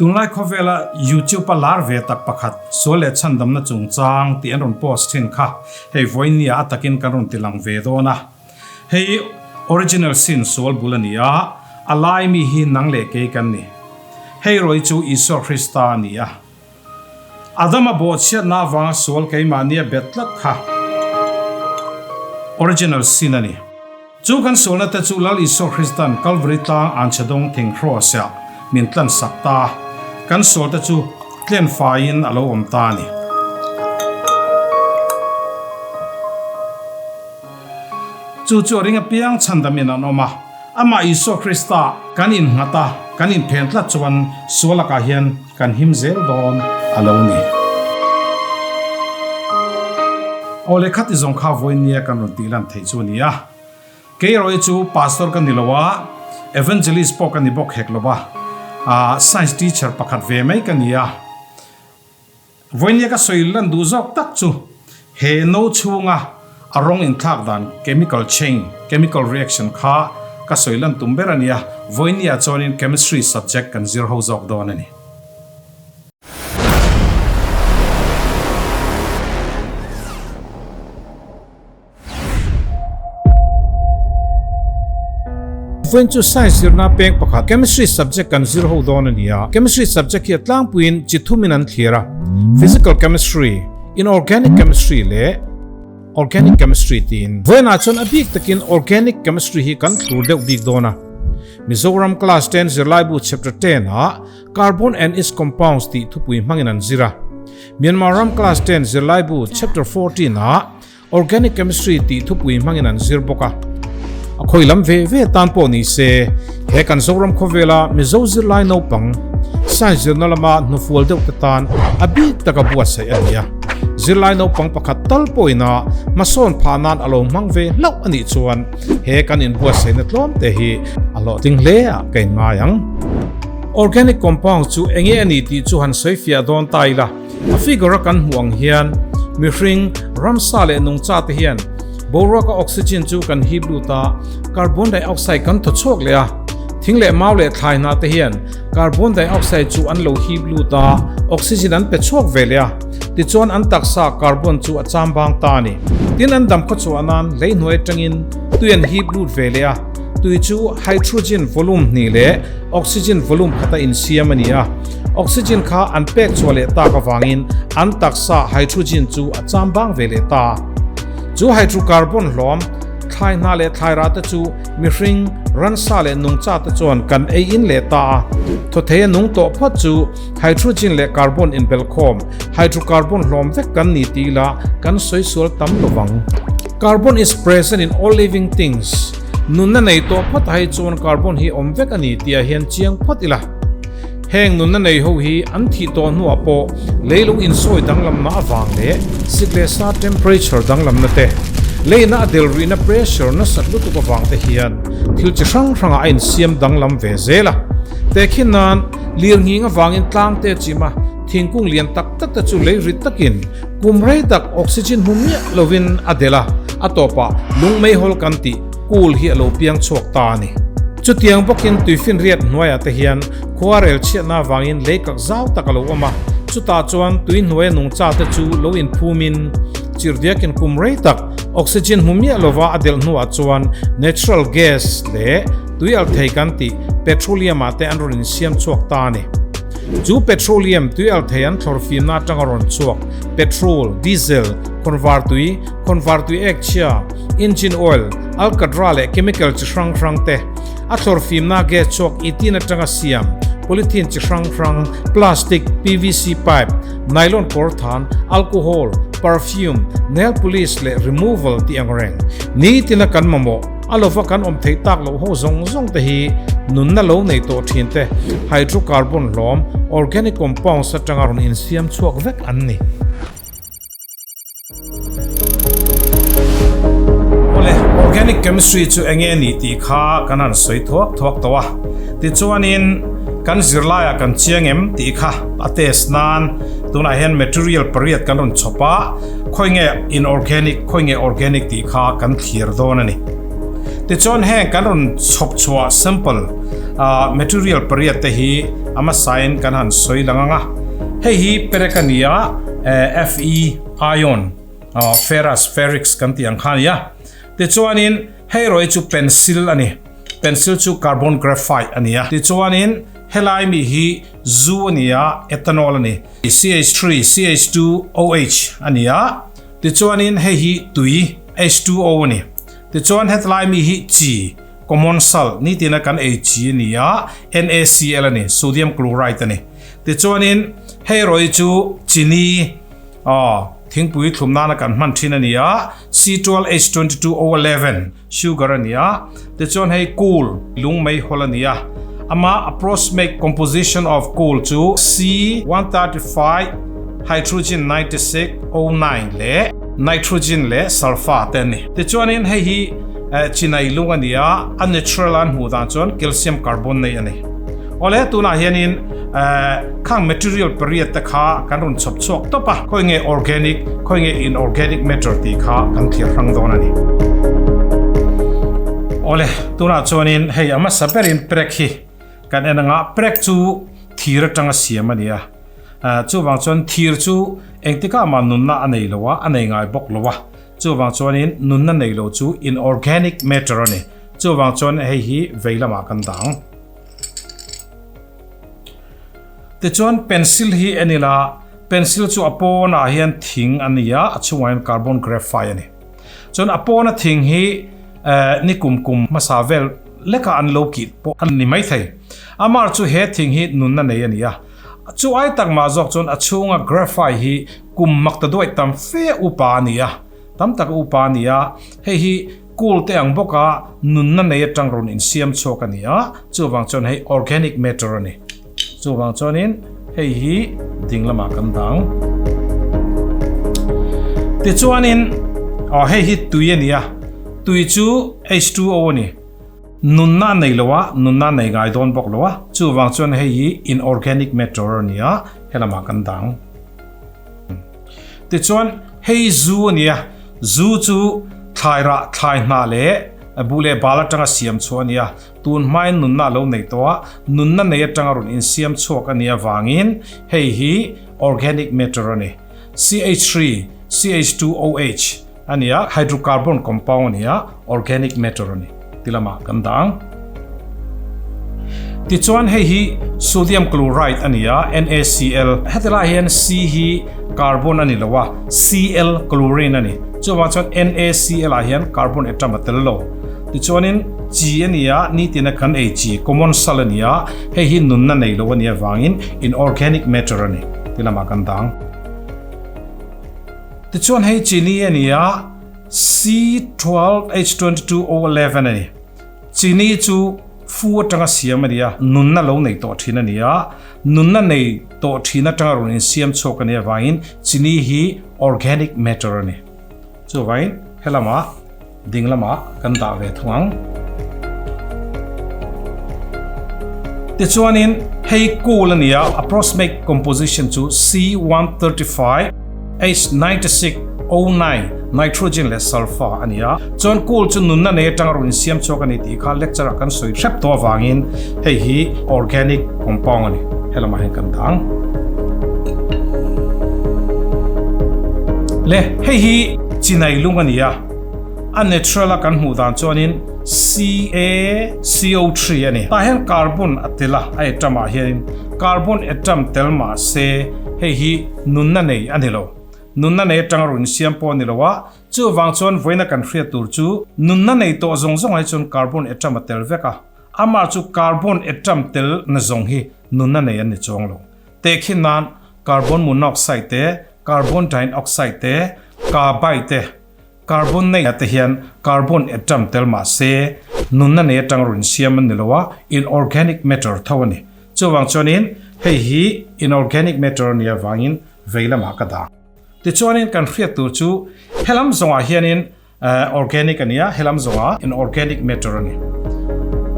Tunlai khawvela YouTube a lar ve tak pakhat sual leh chhandamna chungchang tih an rawn post thin kha hei vawinia a takin kan rawn ti lang ve dawn a. Hei original sin sual bul a ni a, a lai mi hi nang leh kei kan ni. Hei rawi chu Isua Krista a ni a. Adama bawhchhiatna avanga sual keimahnia bet tlat kha original sin a ni. Chu kan sualna te chu Lal Isua Kristan Kalvari tlang anchhedawng thing cross-ah min tlansak ta a, kan sualte chu tlen faiin a lo awm ta a ni. Chu chu a ring apiang chhandamin an awm a, amah Isua Krista kan innghat a, kan inphen tlat chuan sual lakah hian Kan him zel dawn a lo ni. Aw le khati zawng kha vawinia kan rawn tih lan theih chu a ni a. Kei erawh hi chu pastor ka ni lo a, evangelist pawh ka ni bawk hek lo a, science teacher pakhat ve mai ka ni a. Vawinia ka sawi lan duh zawk tak chu he no chhunga a rawng inthlak dan chemical chain, chemical reaction kha ka sawi lan tum ber a nia, vawinia chuanin chemistry subject kan zir ho zawk dawn a ni. Vawiin chu Science zirna peng pakhat Chemistry subject kan zir ho dawn a ni a. Chemistry subject hi a tlangpuiin chi thumin an thlir a, Physical Chemistry, Inorganic Chemistry leh Organic Chemistry tiin. Vawiinah chuan a bik takin Organic Chemistry hi kan thlur deuh bik dawn a. Mizoram Class 10 zirlaibu Chapter 10 ah Carbon and its Compounds tih thupui hmangin an zir a. Myanmar ram Class 10 zirlaibu Chapter 14 ah Organic Chemistry tih thupui hmangin an zir bawk a, a khawi lam ve ve tan pawh ni se, he kan Zoram khawvela Mizo zirlai naupang Science zirna lama hnufual deuh te tan a bik taka buatsaih a ni a. Zirlai naupang pakhat tal pawhina hmasawn phah nan a lo hmang ve hlauh a nih chuan he kan inbuatsaihna tlawm te hi a hlawhtling hle ah ka inngai ang. Organic compound chu enge a ni tih chu han sawifiah dawn ta ila. A figure a kan hmuh ang hian mihring, ramsa leh nungcha te hian boruaka oxygen chu kan hip lut a, carbon dioxide kan thaw chhuak leh a. Thing leh mau leh thlai hna te hian carbon dioxide chu an lo hip lut a, oxygen an pe chhuak ve leh a. Tichuan an taksa carbon chu a cham bang ta a ni. Tin an dam khawchhuah nan lei hnuai atangin tui an hip lut ve leh a, tui chu hydrogen volume hnih leh oxygen volume khata insiam a ni a. Oxygen kha an pek chhuah leh tak avangin an taksa hydrogen chu a cham bang ve leh ta. Chu hydrocarbon hlawm, thlai hna leh thlai rah te chu mihring, ransa leh nungcha te chuan kan ei in leh ta a. Thawthei a nung tawh phawt chu hydrogen leh carbon inbelkhawm, hydrocarbon hlawm vek kan ni ti ila kan sawi sual tam lo vang. Carbon is present in all living things. Nunna nei tawh phawt ah hi chuan carbon hi awm vek a ni tih ah hian chiang phawt ila. Heng nunna nei ho hi an thih tawh hnuah pawh leilung insawi danglamna avang leh sik leh sa temperature danglamna te, leina a del rihna pressure nasat lutuk avang te hian thil chi hrang hrangah a insiam danglam ve zel a. Tehkhin nan lirnghing avangin tlang te chim a, thingkung lian tak tak te chu lei rit takin kum rei tak oxygen hmu miah lovin a del a, a tawpah lung meihawl kan tih Kul hi a lo piang chhuak ta a ni. Chutiang bawkin tuifinriat hnuaiah te hian khuarel chhiatna avangin lei kak zau tak a lo awm a, chutah chuan tui hnuaia nungcha te chu lo inphumin chirhdiakin kum rei tak oxygen hmu miah lova a delh hnuah chuan natural gas leh tui alh thei kan tih petroleum ah te an rawn insiam chhuak ta a ni. Chu petroleum tui alh thei an thlawr fimna atanga rawn chhuak petrol, diesel, khawnvar tui, khawnvar tui ek chhia, Engine oil, alkadra leh chemical chi hrang hrang te, a thlawr fimna gas chhuak ethene atanga siam, polythene chi hrang hrang, plastic, PVC pipe, nylon kawr than, alcohol, perfume, nail polish leh removal tih ang reng. Nitina kan mamawh, a lova kan awm theih tak loh ho zawng zawng te hi nunna lo nei tawh thin te, hydrocarbon hlawm, organic compounds atanga rawn insiam chhuak vek an ni. Awle, organic chemistry chu enge ni tih kha kan han sawi thuak thuak tawh a. Tichuanin kan zirlaiah kan chiang em tih kha a test nan tunah hian material pariat kan rawn chhawp a, khawi nge inorganic, khawi nge organic tih kha kan thlir dawn a ni. Tichuan heng kan rawn chhawp chhuah sample material pariat te hi. A hmasain kan han sawi lang ang a, hei hi perek a ni a, Fe ion, ferrous, ferrics kan tih ang kha a ni a. Tichuanin hei erawh hi chu pencil a ni, pencil chu carbon graphite a ni a. Tichuanin helai mi hi zu a ni a, ethanol a ni, CH3, CH2OH a ni a. Tichuanin hei hi tui, H2O a ni. Tichuan hetlai mi hi chi, common salt, nitina kan ei chi a ni a, NaCl a ni, sodium chloride a ni. Tichuanin hei erawh hi chu chini, aw, thingpui thlum nana kan hman thin a ni a, C12H22O11, sugar a ni a. Tichuan hei coal, lung meihawl a ni a. Ama approximate composition of coal chu C135, hydrogen 96, O9 leh nitrogen leh sulfur te a ni. Tichuanin hei hi chinai lung a ni a, a natural a an hmuh dan chuan calcium carbonate a ni. Awle tunah hianin khang material pariat te kha kan rawn chhawp chhuak tawp a, khawi nge organic, khawi nge inorganic matter tih kha kan thlir hrang dawn a ni. Awle tunah chuanin hei a hmasa berin prek hi kan en anga, prek chu thir atanga siam a ni a, chuvang chuan thir chu engtikah mah nunna a nei lo a, a nei ngai bawk lo a, chuvang chuanin nunna nei lo chu inorganic matter a ni, chuvang chuan hei hi vei lamah kan dang. Tichuan pencil hi en ila, pencil chu a pawnah hian thing a ni a, a chhungah hian carbon graphite a ni. Chuan a pawna thing hi eh ni kum kum hmasa vel lekah an lo kih pawh a ni maithei. Amar chu he thing hi nunna nei a ni a, chu ai tak mah zawk chuan a chhunga graphite hi kum mak ta duaih tam fe upa a ni a, tam tak upa a ni a, hei hi Cool te ang bawka nunna nei atang rawn insiam chhuak a ni a, chuvang chuan hei organic matter a ni. Chuvang chuanin hei hi ding lamah kan dang. Tichuanin aw hei hi tui a ni a, tui chu H2O a ni. Nunna a nei lo a, nunna a nei ngai dawn bawk lo a, chuvang chuan hei hi inorganic matter a ni a, helamah kan dang. Tichuan hei zu a nia, zu chu thlai rah, thlai hnah leh bu leh bal atanga siam chhuah a nia. Tun hmain nunna a lo nei tawh a, nunna nei atanga rawn insiam chhuak a nia vangin hei hi organic matter a ni. CH3, CH2OH a nia, hydrocarbon compound a nia, organic matter a ni ti lamah kan dah ang. Tichuan hei hi sodium chloride a ni a, NaCl. Heti lai hian C hi carbon a ni lo a, Cl chlorine a ni. Chuvang chuan NaCl ah hian carbon atom a tel lo. Tichuanin chi a ni a, nitina kan ei chi, common salt a ni a, hei hi nunna nei lo a nih avangin inorganic matter a ni ti lamah kan dah ang. Tichuan hei chini a ni a, C12H22O11 a ni. Chini chu fu atanga siam a ni a, nunna lo nei tawh thin a ni a, nunna nei tawh thin atanga rawn insiam chhuak a nih avangin chini hi organic matter a ni. Chuvangin helamah ding lamah kan dah ve thung ang. Tichuanin hei coal a ni a, approximate composition chu C135. H9609, Nitrogen leh Sulfur a ni a, chuan coal chu nunna nei atanga rawn insiam chhuak a ni tih kha lecture ah kan sawi hrep tawh avangin hei hi organic compound a ni, helamah hian kan dang. Le hei hi chinai lung a ni a, a natural a kan hmuh dan chuanin CaCO3 a ni. Tah hian carbon a tel a, a atom ah hianin carbon atom tel mahse hei hi Nunna nei a ni lo. Nunna nei atanga rawn insiam pawh a ni lo a, chuvang chuan vawiina kan hriat tur chu nunna nei tawh zawng zawng ai chuan carbon atom a tel vek a, amah chu carbon atom tel na zawng hi nunna nei an ni chuang lo. Tehkhin nan carbon monoxide te, carbon dioxide te, carbide te, carbon nei te hian carbon atom tel mah se nunna nei atanga rawn insiam an ni lo a, inorganic matter tho a ni. Chuvang chuanin hei hi inorganic matter a nih avangin vei lamah ka dah. Tichuanin kan hriat tur chu helam zawngah hianin organic a ni a, helam zawngah inorganic matter a ni.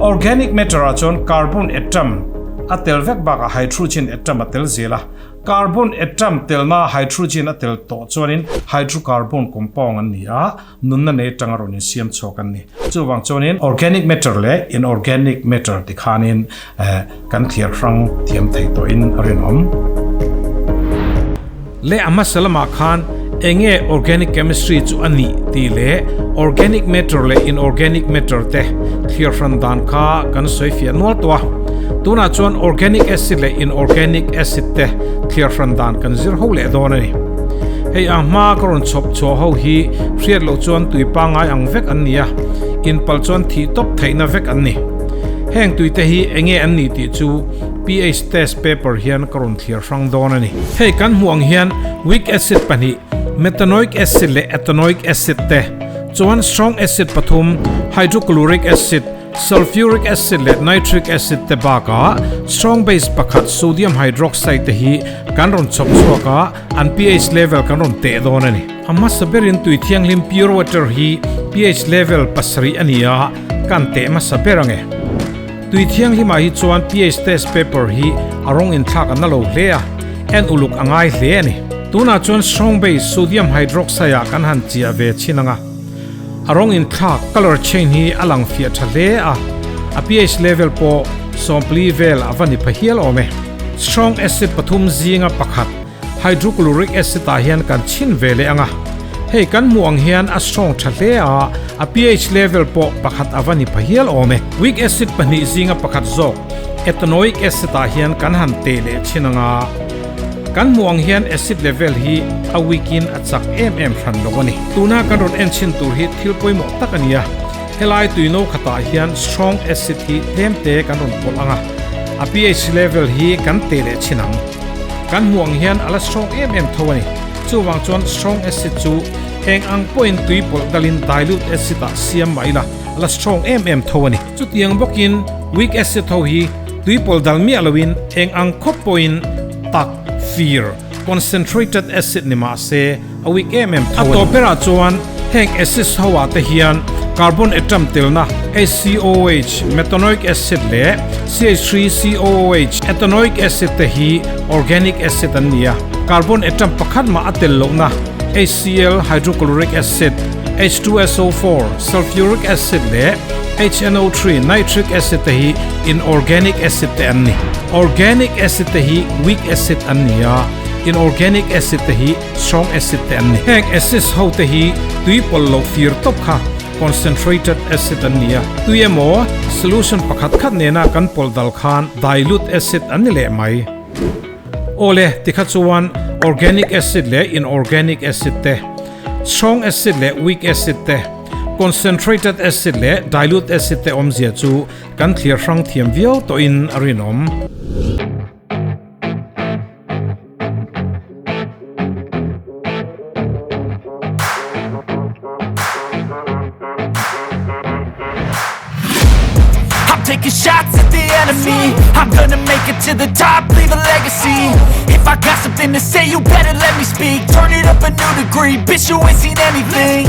Organic matter ah chuan carbon atom a tel vek bakah hydrogen atom a tel zel a. Carbon atom telna hydrogen a tel tawh chuanin hydrocarbon compound an ni a, nunna nei atanga rawn insiam chhuak an ni. Chuvang chuanin organic matter leh inorganic matter ti khanin kan thliar hrang thiam thei tawhin a rinawm. Leh a hmasa lamah khan enge organic chemistry chu a nih tih leh organic matter leh inorganic matter te thliar hran dan kha kan sawi fiah nual tawh a. Tunah chuan organic acid leh inorganic acid te thliar hran dan kan zir ho leh dawn a ni. Hei a hma ka rawn chhawp chhuah ho hi hriat loh chuan tui pangngai ang vek an ni a, inpalh chuan thih tawp theihna vek an ni. Heng tuite hi enge an nih tih chu pH test paper hian ka rawn thliar hrang dawn a ni. Hei kan hmuh ang hian weak acid pahnih, methanoic acid leh ethanoic acid te chuan strong acid pathum, hydrochloric acid, sulfuric acid leh nitric acid te bakah strong base pakhat sodium hydroxide te hi kan rawn chhawp chhuak a, an pH level kan rawn teh dawn a ni. A hmasa berin tui thianghlim pure water hi pH level pasarih a ni a, kan teh hmasa ber ang e. Tui thianghlimah hi chuan pH test paper hi a rawng inthlak a na lo hle a, en uluk a ngai hle a ni. Tunah chuan strong base sodium hydroxide ah kan han chiah ve chhin ang a. A rawng inthlak, colour change, hi a lang fiah tha hle a, a pH level pawh sawmpli vel a va ni pha hial awm e. Strong acid pathum zinga pakhat, hydrochloric acid ah hian kan chhin ve leh ang a. Hei kan hmuh ang hian a strong tha hle a, a pH level pawh pakhat a va ni pha hial awm e. Weak acid pahnih zinga pakhat zawk, ethanoic acid ah hian kan han teh leh chhin ang a. Kan hmuh ang hian acid level hi a weak in a chak em em hran lo a ni. Tuna kan rawn en chhin tur hi thil pawimawh tak a ni a, helai tuino khatah hian strong acid hi tlem te kan rawn pawlh ang a, a pH level hi kan teh leh chhin ang. Kan hmuh ang hian a la strong em em tho a ni. Chuvang chuan strong acid chu eng ang pawhin tui pawlh dalin dilute acid ah siam mah ila a la strong em em tho a ni. Chutiang bawkin weak acid ho hi tui pawlh dal miah loin eng ang khawp pawhin tak, fir, concentrated acid ni mah se a weak em em tho a ni. A tawp berah chuan heng acids ho ah te hian carbon atom telna HCOOH, methanoic acid leh CH3COOH, ethanoic acid te hi organic acid an ni a, carbon atom pakhat mah a tel lohna HCl, hydrochloric acid, H2SO4, sulfuric acid leh HNO3, nitric acid te hi inorganic acid te an ni. Organic acid te hi weak acid an ni a, inorganic acid te hi strong acid te an ni. Heng acids ho te hi tui pawlh loh fir tawp kha concentrated acid an ni a, tui emaw solution pakhat khat nena kan pawlh dal khan dilute acid an ni leh mai. Awle, tikha chuan organic acid leh inorganic acid te, strong acid leh weak acid te, concentrated acid leh dilute acid te awmzia chu kan thlir hrang thiam viau tawhin a rinawm. I'm taking shots at the enemy I'm gonna make it to the top, leave a legacy If I got something to say, you better let me speak Turn it up a new degree, bitch you ain't seen anything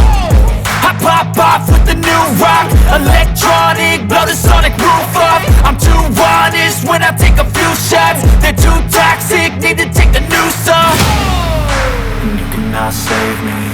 I pop off with the new rock Electronic, blow the sonic roof up I'm too honest when I take a few shots They're too toxic, need to take the noose off And you cannot save me.